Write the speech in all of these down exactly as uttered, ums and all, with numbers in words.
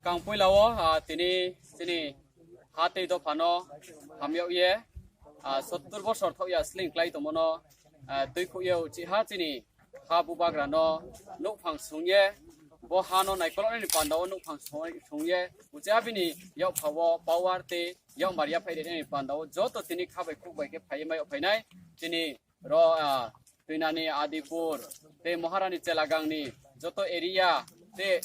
Skang poila wo, ah, tini chini ha tei dopha no hamyag ye, ah, sottur bosor thaoh ya sleing klái tongmo no, ah, tuikhouh ye uchih ha chini ha bubagra no nouhphang sung ye, bo ha no naikolog nai ni panda wo nouhphang sung, sung ye, uchih ha bini yakpha wo power tei yakmar yaphaih ri nai ni panda wo joto tini kha bai khuk bai khe phai ye mai yag phai nai. Chini ro, ah, Tuinani, Adipur, tei Maharani Chelagang ni joto area, tei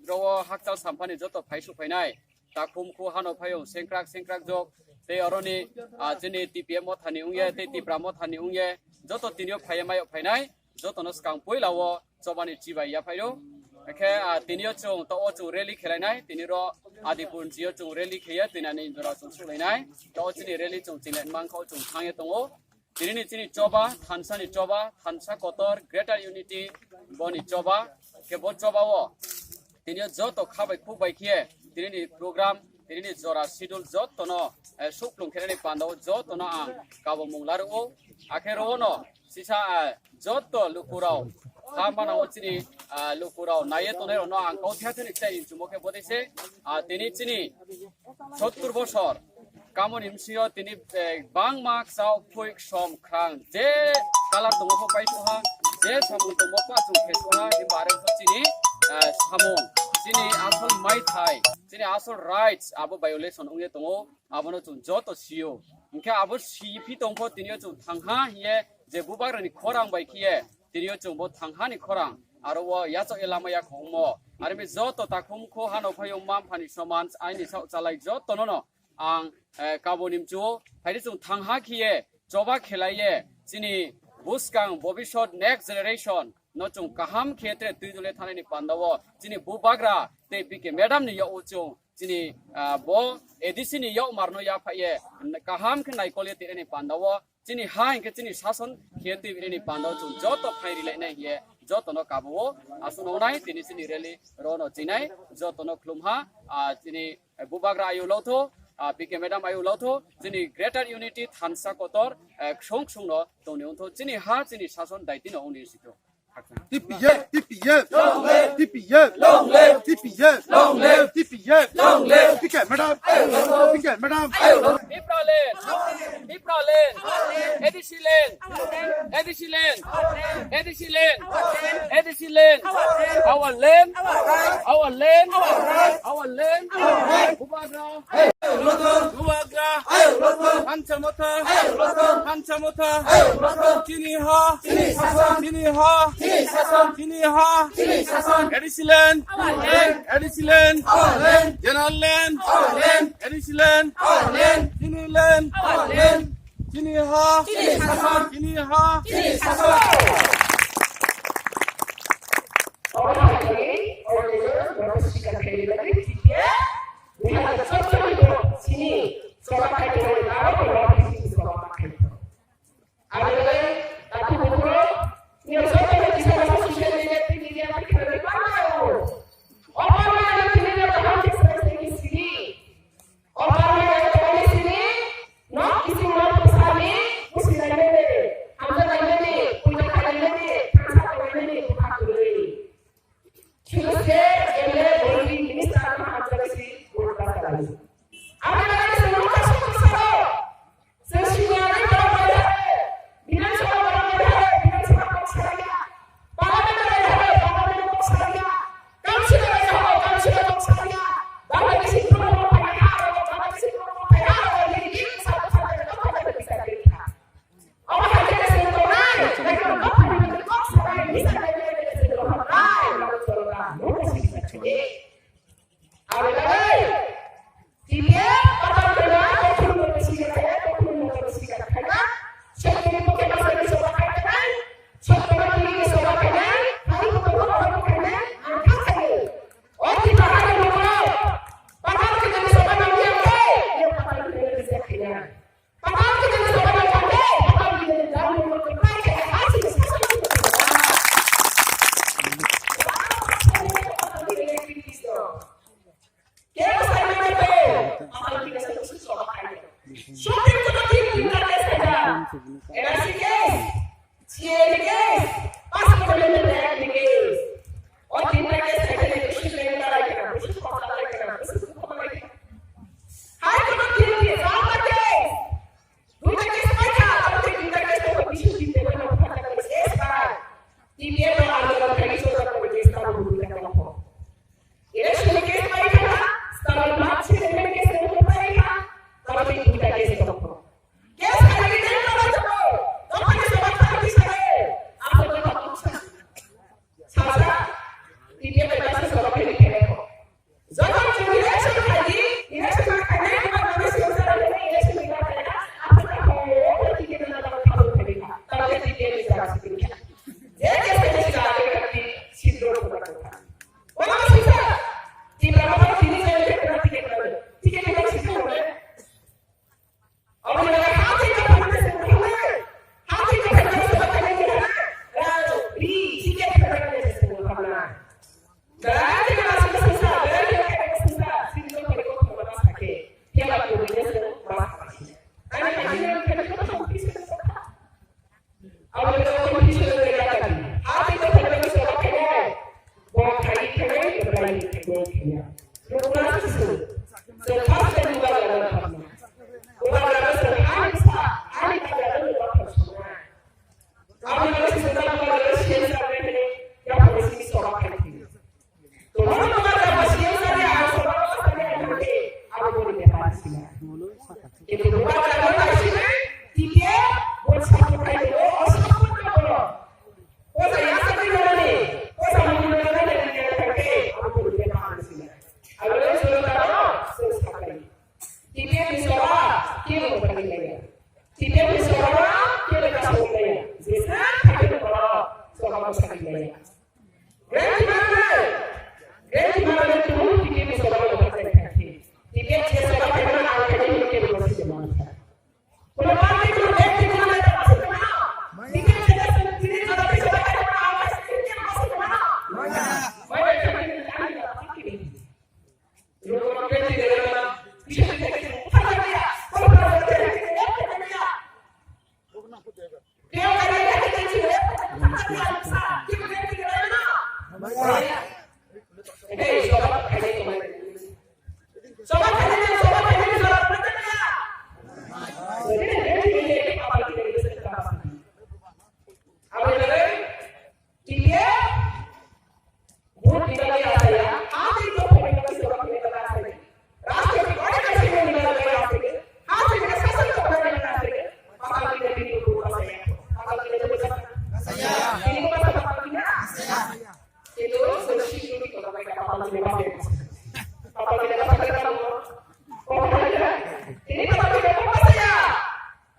ro wo hakchal sampha ni joto phaisuh phai nai. Takhumkhu hano phaiyong sengkrak sengkrak jok, tei oro ni, ah, chini T P F Motha ni ong ye, tei Tipra Motha ni ong ye, joto tini yo phai ye mai yag phai nai, joto no skang poila wo choba ni chibai yaphaih ou. Akhe, ah, tini yo chung, taoh wo chung rally khelai nai, tini ro Adipur ni yo chung rally khe ye, Tuinani jora chung suhlai nai, taoh wo chini rally chung chinglai mang kha wo chung thanng ye tong ou. Tini ni chini choba, thansa ni choba, thansa kotor, Greater Unity, bo ni choba, khe bo choba wo tini yo joto kha bai khuk bai khe, tini ni program, tini ni jora schedule joto no, eh, souhplung khe nai ni panda wo joto no ang kabomung laruh ou. Akhe ro wo no sisa, eh, joto luku rao, ha manang wo chini, ah, luku rao nai ye tongnai rao no ang kau thia thini kchai ni chumo khe bodei se, ah, tini chini sottur bosor kamo ni bsing yo tini, eh, bangma kchao, kphui, ksom, khrang, je colour tongmo pho paithuh ha, je samung tongmo pho chung khe thuh ha, himba are pho chini, eh, samung, chini asol maithai, chini asol rights abo violation ong ye tong ou, abo no chung joto si ou. Hing khe abo siphi tong pho tini yo chung thanng ha hing ye, je bubagra ni khorang bai khe ye, tini yo chung bo thanng ha ni khorang, aro wo yachaoh ye lama ya khongmo. Are mi joto takhumkhu hano phaiyong mma mpha ni soman, aini saoh chalai joto no no ang, eh, kabo ni mchu ou, phai di chung thanng ha khe ye, choba khelai ye, chini buskang bobisot next generation no chung kaham khe tre tuidul ye thanng nai ni panda wo, chini bubagra tei B K madam ni yak wo chung, chini, ah, bo A D C ni yakmar no yaphaih ye, kaham khe naikol ye tini ni panda wo, chini ha hing khe chini sason khe ye tini ni panda wo chung joto phai rilai nai hing ye, joto no kabo ou, asuh no nai, tini chini rally ro no chinai, joto no khlum ha, ah, chini bubagra ayuh lau thou, ah, B K madam ayuh lau thou, chini Greater Unity thansa kotor, eh, ksung ksung no tong ni ong thou, chini ha, chini sason daiti no ong ni si thou. T P F, T P F, T P F, T P F, T P F, T P F, T P F, madam, T P F madam. Tipraland, Tipraland, A D C land, A D C land, A D C land, A D C land, our land, our land, our land, Bubagra, Bubagra, Thansa Motha, Thansa Motha, chini ha, chini ha, chini ha, A D C land, A D C land, general land, A D C land, chini land, chini ha, chini ha. Khe ya. Rukna se se. Se first time Bubagra no thangma. Bubagra no se ani sa, ani Bubagra no ni bathang songna. Abo no se se Bubagra no siya sa ni, ya pore si soba khai. Tongmo no Bubagra bo siya sa ni, ang soba khai ni, ang khe, abo bo ni bepar sila. Kintu Bubagra no nai sila, tike, bo sa khai ni, o sa khai ni. Posa ya sa ni nani, posa mungkuru nani, nani, nani, nani, abo ni bepar sila. Abo ni sila taro, sila sakai. T P F ni soba, kebo sakai laya. T P F ni soba, kebo sakai laya. Jesa khabe ni soba, soba sakai laya. Great Himalayan, Great Himalayan tu T P F ni soba ni soba sakai. T P F ni soba sakai mana, ang khabe ni kebo sakai mana. Kono party, kono ব্যক্তি, kono নেতা আছে না? বিজেপি সেটা সেটা তিনি যারা পিছনে থাকে না, আমরা সেটা নিয়ে বসে না।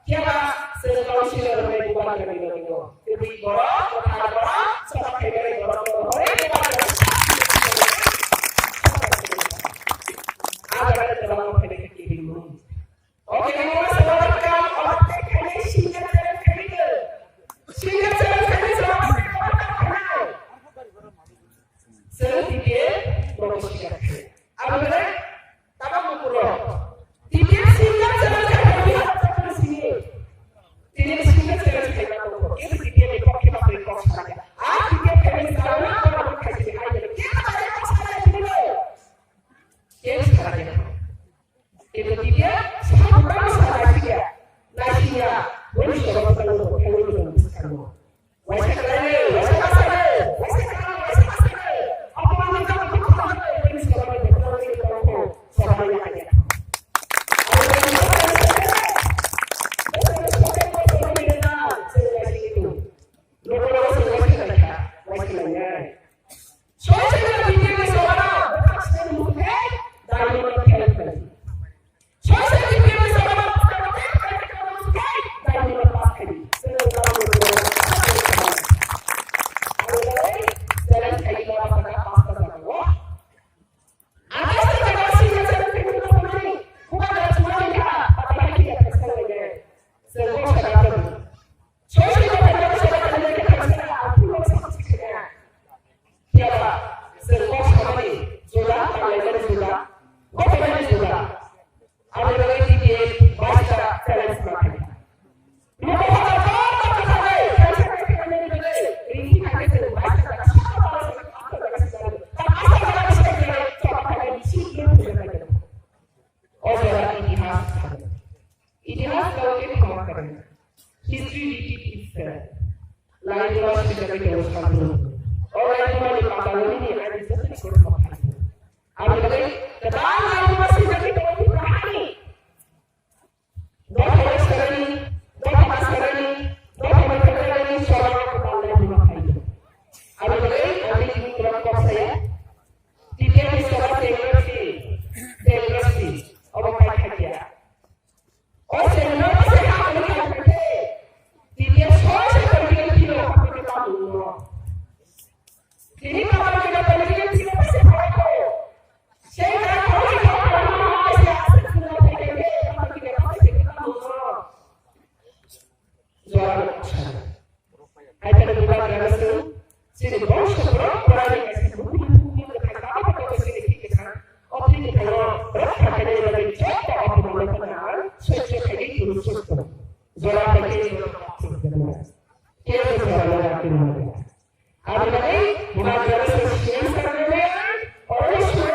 Keba, se councillor rok bai bubagra ni loge o. Tebui borok, kwthar borok, soba khainai borok, borok, borok, borok. Abo bai kwbangma khainai khe kiri mo. Oke, nang ma soba kha, oke, khainai single challenge khainai khe. Single challenge khainai soba khainai. Sero tike, borok single khainai. Abo bai Taba mukuro. Tini single challenge khe tini hapta khe sini. Tini single challenge khe na tongkho. Kintu tini ni kok khe ma tini kok sana khe. A tini khe ni sana na kok khe sini ai ni. Khe ma tini kok sana tini lo. Khe sana khe. Kintu tini sa bukan sana khe. Na khe ya. Beri sobat kalau kalau kalau. Itihas kau khe khoma khe. History repeat itself. Laibuma sijagwi tongo sabro. O laibuma ni panda no nini ani joto ni koro khoma khe. Abo ni bagwi kwtal laibuma sijagwi tongo Tripura hani. Dopha bai sagani, dopha bai sagani, dopha bai sagani, sora kwtal laibuma phai. Abo ni bagwi ani tini koro kok saya. T P F ni sora democracy, democracy, obo pai kha kya. O se no se ha ni ka te. Tini so se ko ni ki no ka ni ka no. Tini ka ni ka ni ki no se ha ko. Se ka ko ni ka ni se ha se ki no ka ni ka ni ka no. Jora. Hai tadi bukan rasu, sini bangsa berapa orang yang sini bukan bukan bukan kata apa kata sini kita, opini kalau berapa kali lagi coba apa mengatakan, saya saya kali itu susu, jora kali itu susu, kita jora lagi. Abo ni bagwi bubagra no se siyang saknai, oro siyang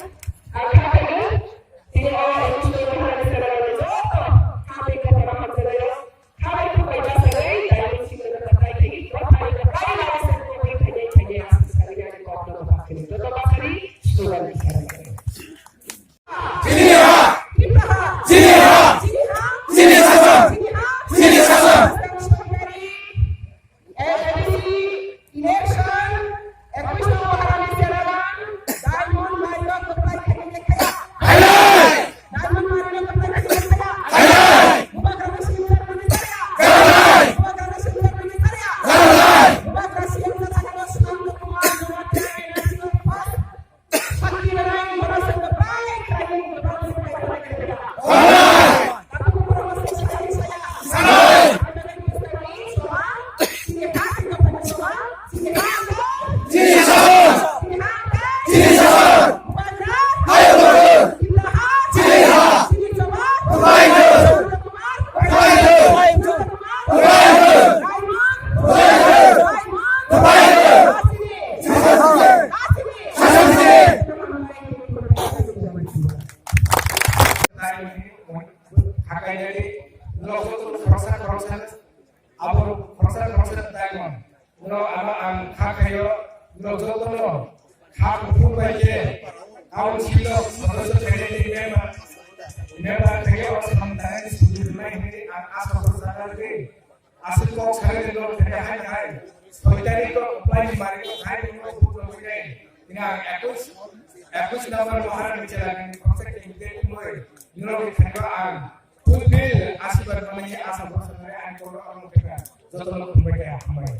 Ang kha khainai, tini o Ekkush Maharani Sera ni joto khaphang khaphang hamjanairao, khabai khubai bachai nai, daimun singha no katai khe, kothai katai lama se khubai khainai khainai, aswk sari nai, kok no bachai nai, joto bachai nai, slogan ni sari nai. Chini ha! Chini ha! Chini sason! Chini sason! Election, Ekkush Maharani Sera, Daimun Mario Kopai Khaini Kaya. Khainai! Daimun Mario Kopai Khaini Kaya. Khainai! Bubagra Rashid Sharma ni Kaya. Khainai! Bubagra Rashid Sharma ni Kaya. Khainai! Bubagra Rashid Sharma ni Kaya. Khainai! Hakainai, no joto khoroksa khoroksa, abo khoroksa khoroksa taimon. No abo ang kha khaio, no joto no kha kuphur bai khe, council o sodosyo khainai ni member, member khaio, samthanai ni sujug nai hwnwi ang asa khoroksa kha khe. Aswk kok sanai ni lok thani hai hai. Soi tarik o apply ni mari o hai ni o vote rok nai. Ina ang ekush, ekush number Maharani Sera ni khoroksa candidate moi. Nino ni thani ang fulfill asirwad manai asa bo sanai ang koro ang thani. Joto no khumbai khe hambai.